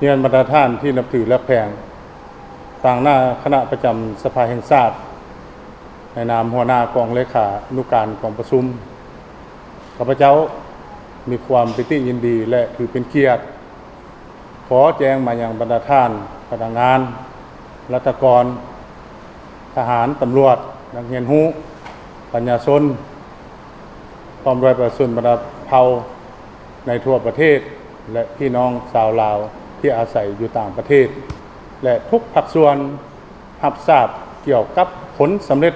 ຮຽນບັນດາທ່ານທີ່ນັບຖືແລະແພງ, ຕາງໜ້າຄະນະປະຈຳສະພາແຫ່ງຊາດ, ໃນນາມຫົວໜ້າກອງເລຂານຸການກອງປະຊຸມ, ຂ້າພະເຈົ້າມີຄວາມປີຕິຍິນດີ ແລະ ຖືເປັນກຽດ ຂໍແຈ້ງມາຍັງບັນດາທ່ານ, ພະນັກງານ, ລັດຖະກອນ, ທະຫານ, ຕຳຫຼວດ, ນັກຮຽນຮູ້, ປັນຍາຊົນ, ພ້ອມດ້ວຍປະຊາຊົນບັນດາເຜົ່າໃນທົ່ວປະເທດ ແລະ ພີ່ນ້ອງຊາວລາວທີ່ອາໄສຢູ່ຕ່າງປະເທດ ແລະ ທຸກພາກສ່ວນ ຮັບຊາບກ່ຽວກັບຜົນສຳເລັດ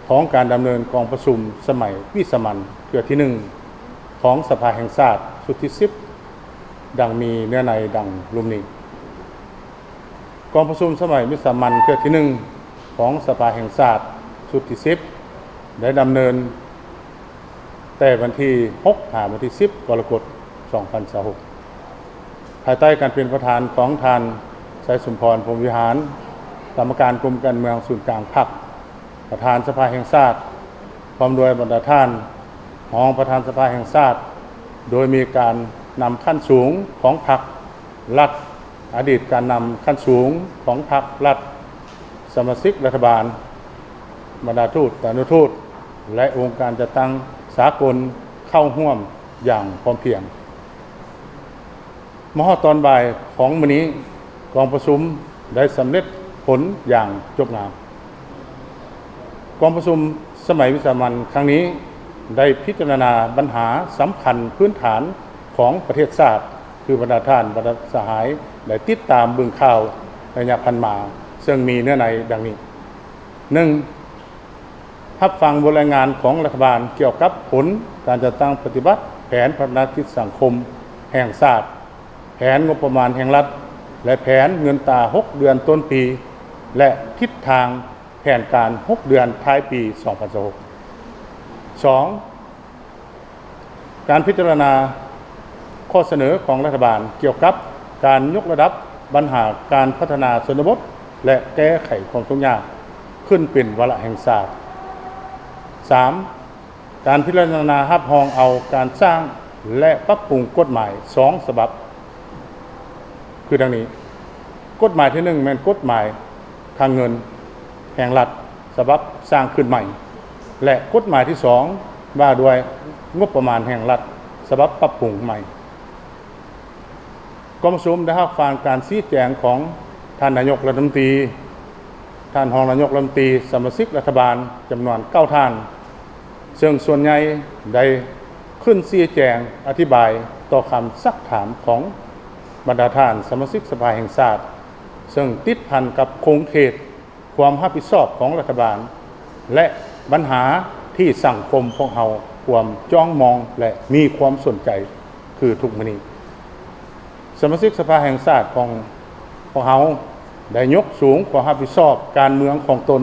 ຂອງການດຳເນີນກອງປະຊຸມສະໄໝວິສາມັນເທື່ອທີໜຶ່ງ ຂອງສະພາແຫ່ງຊາດຊຸດທີສິບ ດັ່ງມີເນື້ອໃນດັ່ງລຸ່ມນີ້. ກອງປະຊຸມສະໄໝວິສາມັນເທື່ອທີໜຶ່ງ ຂອງສະພາແຫ່ງຊາດຊຸດທີສິບ ໄດ້ດຳເນີນ ແຕ່ວັນທີຫົກ ຫາວັນທີສິບ ກໍລະກົດ ສອງພັນຊາວຫົກ ພາຍໃຕ້ການເປັນປະທານຂອງທ່ານ ໄຊສົມພອນ ພົມວິຫານ, ກຳມະການກົມການເມືອງສູນກາງພັກ, ປະທານສະພາແຫ່ງຊາດ, ພ້ອມດ້ວຍບັນດາທ່ານຮອງປະທານສະພາແຫ່ງຊາດ, ໂດຍມີການນຳຂັ້ນສູງຂອງພັກ, ລັດ, ອະດີດການນຳຂັ້ນສູງຂອງພັກ, ລັດ, ສະມາຊິກລັດຖະບານ, ບັນດາທູດ, ອະນຸທູດ ແລະ ອົງການຈັດຕັ້ງສາກົນເຂົ້າຮ່ວມຢ່າງພ້ອມພຽງ. ມາຮອດຕອນບ່າຍຂອງມື້ນີ້, ກອງປະຊຸມໄດ້ສຳເລັດຜົນຢ່າງຈົບງາມ. ກອງປະຊຸມສະໄໝວິສາມັນຄັ້ງນີ້ ໄດ້ພິຈາລະນາບັນຫາສຳຄັນພື້ນຖານຂອງປະເທດຊາດ, ຄືບັນດາທ່ານ, ບັນດາສະຫາຍ ໄດ້ຕິດຕາມເບິ່ງຂ່າວໄລຍະຜ່ານມາ, ເຊິ່ງມີເນື້ອໃນດັ່ງນີ້: ໜຶ່ງ ຮັບຟັງບົດລາຍງານຂອງລັດຖະບານກ່ຽວກັບຜົນການຈັດຕັ້ງປະຕິບັດແຜນພັດທະນາກິດສັງຄົມແຫ່ງຊາດ, ແຜນງົບປະມານແຫ່ງລັດ ແລະ ແຜນເງິນຕາຫົກເດືອນຕົ້ນປີ ແລະ ທິດທາງແຜນການຫົກເດືອນທ້າຍປີສອງພັນຊາວຫົກ. ສອງ ການພິຈາລະນາຂໍ້ສະເໜີຂອງລັດຖະບານກ່ຽວກັບການຍົກລະດັບບັນຫາການພັດທະນາຊົນນະບົດ ແລະ ແກ້ໄຂຄວາມທຸກຍາກຂຶ້ນເປັນວາລະແຫ່ງຊາດ. ສາມ ການພິຈາລະນາຮັບຮອງເອົາການສ້າງ ແລະ ປັບປຸງກົດໝາຍສອງສະບັບ ຄືດັ່ງນີ້: ກົດໝາຍທີໜຶ່ງ ແມ່ນກົດໝາຍຄັງເງິນແຫ່ງລັດສະບັບສ້າງຂຶ້ນໃໝ່ ແລະ ກົດໝາຍທີສອງ ວ່າດ້ວຍງົບປະມານແຫ່ງລັດສະບັບປັບປຸງໃໝ່. ກອງປະຊຸມໄດ້ຮັບຟັງການຊີ້ແຈງຂອງທ່ານນາຍົກລັດຖະມົນຕີ, ທ່ານຮອງນາຍົກລັດຖະມົນຕີ, ສະມາຊິກລັດຖະບານຈຳນວນເກົ້າທ່ານ, ເຊິ່ງສ່ວນໃຫຍ່ໄດ້ຂຶ້ນຊີ້ແຈງອະທິບາຍຕໍ່ຄຳຊັກຖາມຂອງບັນດາທ່ານສະມາຊິກສະພາແຫ່ງຊາດ, ເຊິ່ງຕິດພັນກັບຂົງເຂດຄວາມຮັບຜິດຊອບຂອງລັດຖະບານ ແລະ ບັນຫາທີ່ສັງຄົມພວກເຮົາຄວນຈ້ອງມອງ ແລະ ມີຄວາມສົນໃຈຄືທຸກມື້ນີ້. ສະມາຊິກສະພາແຫ່ງຊາດຂອງພວກເຮົາໄດ້ຍົກສູງຄວາມຮັບຜິດຊອບການເມືອງຂອງຕົນ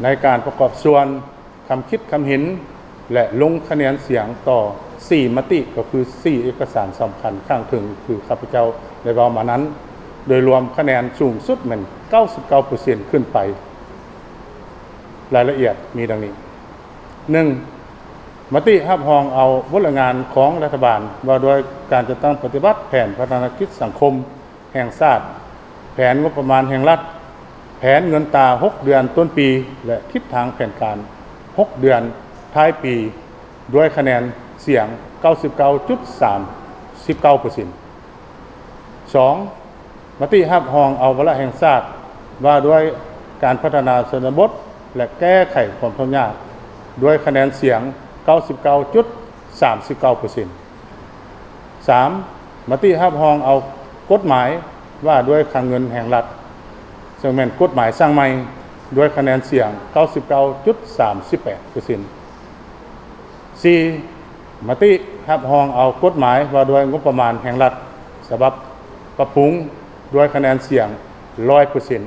ໃນການປະກອບສ່ວນຄຳຄິດຄຳເຫັນ ແລະ ລົງຄະແນນສຽງຕໍ່ສີ່ມະຕິ ກໍຄືສີ່ເອກະສານສຳຄັນຂ້າງເທິງ ຄືຂ້າພະເຈົ້າໄດ້ເວົ້າມານັ້ນ, ໂດຍລວມຄະແນນສູງສຸດແມ່ນເກົ້າສິບເກົ້າເປີເຊັນຂຶ້ນໄປ. ລາຍລະອຽດມີດັ່ງນີ້: ໜຶ່ງ ມະຕິຮັບຮອງເອົາບົດລາຍງານຂອງລັດຖະບານວ່າດ້ວຍການຈັດຕັ້ງປະຕິບັດແຜນພັດທະນາກິດສັງຄົມແຫ່ງຊາດ, ແຜນງົບປະມານແຫ່ງລັດ, ແຜນເງິນຕາຫົກເດືອນຕົ້ນປີ ແລະ ທິດທາງແຜນການຫົກເດືອນທ້າຍປີ ດ້ວຍຄະແນນສຽງເກົ້າສິບເກົ້າຈຸດສາມສິບເກົ້າເປີເຊັນ. ສອງ ມະຕິຮັບຮອງເອົາວາລະແຫ່ງຊາດວ່າດ້ວຍການພັດທະນາຊົນນະບົດ ແລະ ແກ້ໄຂຄວາມທຸກຍາກ ດ້ວຍຄະແນນສຽງເກົ້າສິບເກົ້າຈຸດສາມສິບເກົ້າເປີເຊັນ. ສາມ ມະຕິຮັບຮອງເອົາກົດໝາຍວ່າດ້ວຍຄັງເງິນແຫ່ງລັດ ເຊິ່ງແມ່ນກົດໝາຍສ້າງໃໝ່ ດ້ວຍຄະແນນສຽງເກົ້າສິບເກົ້າຈຸດສາມສິບແປດເປີເຊັນ. ສີ່ ມະຕິຮັບຮອງເອົາກົດໝາຍວ່າດ້ວຍງົບປະມານແຫ່ງລັດ ສະບັບປັບປຸງ ດ້ວຍຄະແນນສຽງຮ້ອຍເປີເຊັນ.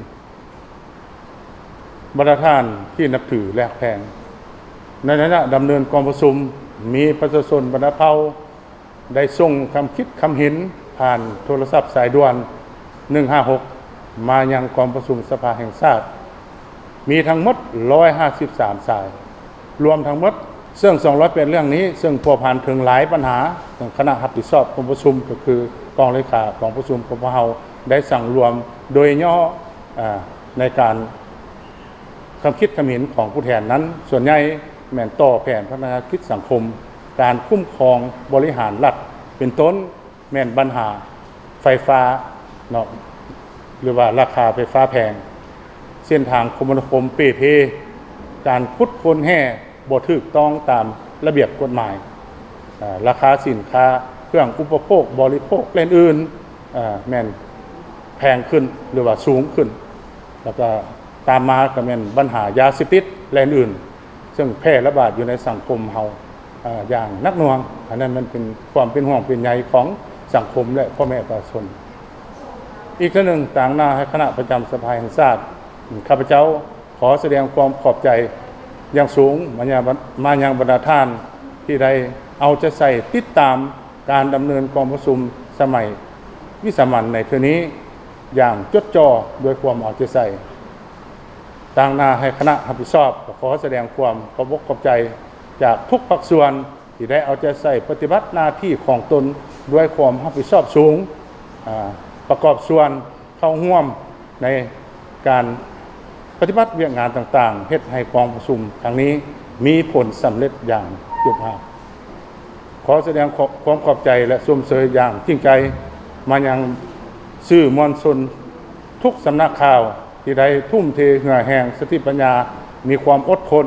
ບັນດາທ່ານທີ່ນັບຖືແລະຮັກແພງ, ໃນໄລຍະດຳເນີນກອງປະຊຸມ ມີປະຊາຊົນບັນດາເຜົ່າ ໄດ້ສົ່ງຄຳຄິດຄຳເຫັນຜ່ານໂທລະສັບສາຍດ່ວນ ໜຶ່ງຫ້າຫົກ ມາຍັງກອງປະຊຸມສະພາແຫ່ງຊາດ ມີທັງໝົດຮ້ອຍຫ້າສິບສາມສາຍ ລວມທັງໝົດ ເຊິ່ງສອງຮ້ອຍແປດເລື່ອງນີ້ ເຊິ່ງພົວພັນເຖິງຫຼາຍບັນຫາ ເຊິ່ງຄະນະຮັບຜິດຊອບກອງປະຊຸມ ກໍຄື ກອງເລຂາກອງປະຊຸມຂອງພວກເຮົາໄດ້ສັງລວມໂດຍຫຍໍ້ ອາ ໃນການຄຳຄິດຄຳເຫັນຂອງຜູ້ແທນນັ້ນ ສ່ວນໃຫຍ່ແມ່ນຕໍ່ແຜນພັດທະນາກິດສັງຄົມ, ການຄຸ້ມຄອງບໍລິຫານລັດ ເປັນຕົ້ນແມ່ນບັນຫາໄຟຟ້າເນາະ ຫຼືວ່າລາຄາໄຟຟ້າແພງ, ເສັ້ນທາງຄົມມະນາຄົມເປ່ເພ, ການຂຸດຄົ້ນແຮ່ບໍ່ຖືກຕ້ອງຕາມລະບຽບກົດໝາຍ, ເອີ ລາຄາສິນຄ້າເຄື່ອງອຸປະໂພກບໍລິໂພກ ແລະ ອື່ນໆ ເອີ ແມ່ນແພງຂຶ້ນ ຫຼືວ່າສູງຂຶ້ນ, ແລ້ວກໍຕາມມາກໍແມ່ນບັນຫາຢາເສບຕິດ ແລະ ອື່ນໆ ເຊິ່ງແຜ່ລະບາດຢູ່ໃນສັງຄົມເຮົາ ເອີ ຢ່າງໜັກໜ່ວງ. ອັນນັ້ນມັນເປັນຄວາມເປັນຫ່ວງເປັນໃຍຂອງສັງຄົມ ແລະ ພໍ່ແມ່ປະຊາຊົນ. ອີກເທື່ອໜຶ່ງ, ຕາງໜ້າໃຫ້ຄະນະປະຈຳສະພາແຫ່ງຊາດ ຂ້າພະເຈົ້າຂໍສະແດງຄວາມຂອບໃຈຢ່າງສູງມາຍັງ ມາຍັງບັນດາທ່ານທີ່ໄດ້ເອົາໃຈໃສ່ຕິດຕາມການດຳເນີນກອງປະຊຸມສະໄໝວິສາມັນໃນເທື່ອນີ້ຢ່າງຈົດຈ່ອດ້ວຍຄວາມເອົາໃຈໃສ່. ຕາງໜ້າໃຫ້ຄະນະຮັບຜິດຊອບ ກໍຂໍສະແດງຄວາມຂອບອົກຂອບໃຈຈາກທຸກພາກສ່ວນ ທີ່ໄດ້ເອົາໃຈໃສ່ປະຕິບັດໜ້າທີ່ຂອງຕົນດ້ວຍຄວາມຮັບຜິດຊອບສູງ, ອາ ປະກອບສ່ວນເຂົ້າຮ່ວມໃນການປະຕິບັດວຽກງານຕ່າງໆ ເຮັດໃຫ້ກອງປະຊຸມຄັ້ງນີ້ມີຜົນສຳເລັດຢ່າງຈວບຮາດ. ຂໍສະແດງຄວາມຂອບໃຈ ແລະ ຊົມເຊີຍຢ່າງຈິງໃຈມາຍັງສື່ມວນຊົນທຸກສຳນັກຂ່າວ ທີ່ໄດ້ທຸ່ມເທເຫື່ອແຮງ ສະຕິປັນຍາ, ມີຄວາມອົດທົນ,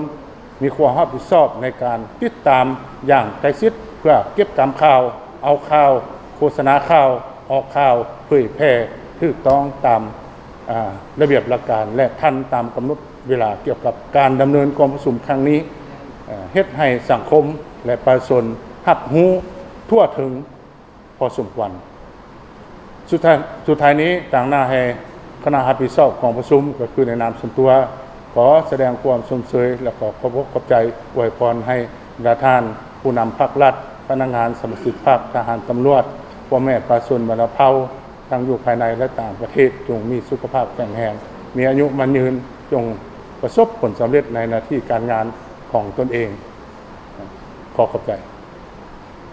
ມີຄວາມຮັບຜິດຊອບໃນການຕິດຕາມຢ່າງໃກ້ຊິດ ເພື່ອເກັບກຳຂ່າວ, ເອົາຂ່າວ, ໂຄສະນາຂ່າວ, ອອກຂ່າວ, ເຜີຍແຜ່ຖືກຕ້ອງຕາມ ອາ ລະບຽບຫຼັກການ ແລະ ທັນຕາມກຳນົດເວລາ ກ່ຽວກັບການດຳເນີນກອງປະຊຸມຄັ້ງນີ້, ເຮັດໃຫ້ສັງຄົມ ແລະ ປະຊາຊົນຮັບຮູ້ທົ່ວເຖິງ ພໍສົມຄວນ. ສຸດທ້າຍ ສຸດທ້າຍນີ້, ຕາງໜ້າໃຫ້ຄະນະຮັບຜິດຊອບກອງປະຊຸມ ກໍຄືໃນນາມສ່ວນຕົວ ຂໍສະແດງຄວາມຊົມເຊີຍ ແລະ ກໍຂອບອົກຂອບໃຈ, ອວຍພອນໃຫ້ບັນດາທ່ານຜູ້ນຳພັກລັດ, ພະນັກງານ, ສະມາຊິກພັກ, ທະຫານ, ຕຳຫຼວດ, ພໍ່ແມ່ປະຊາຊົນບັນດາເຜົ່າ ທັງຢູ່ພາຍໃນ ແລະ ຕ່າງປະເທດ ຈົ່ງມີສຸຂະພາບແຂງແຮງ, ມີອາຍຸໝັ້ນຍືນ, ຈົ່ງປະສົບຜົນສຳເລັດໃນໜ້າທີ່ການງານຂອງຕົນເອງ. ຂໍຂອບໃຈ.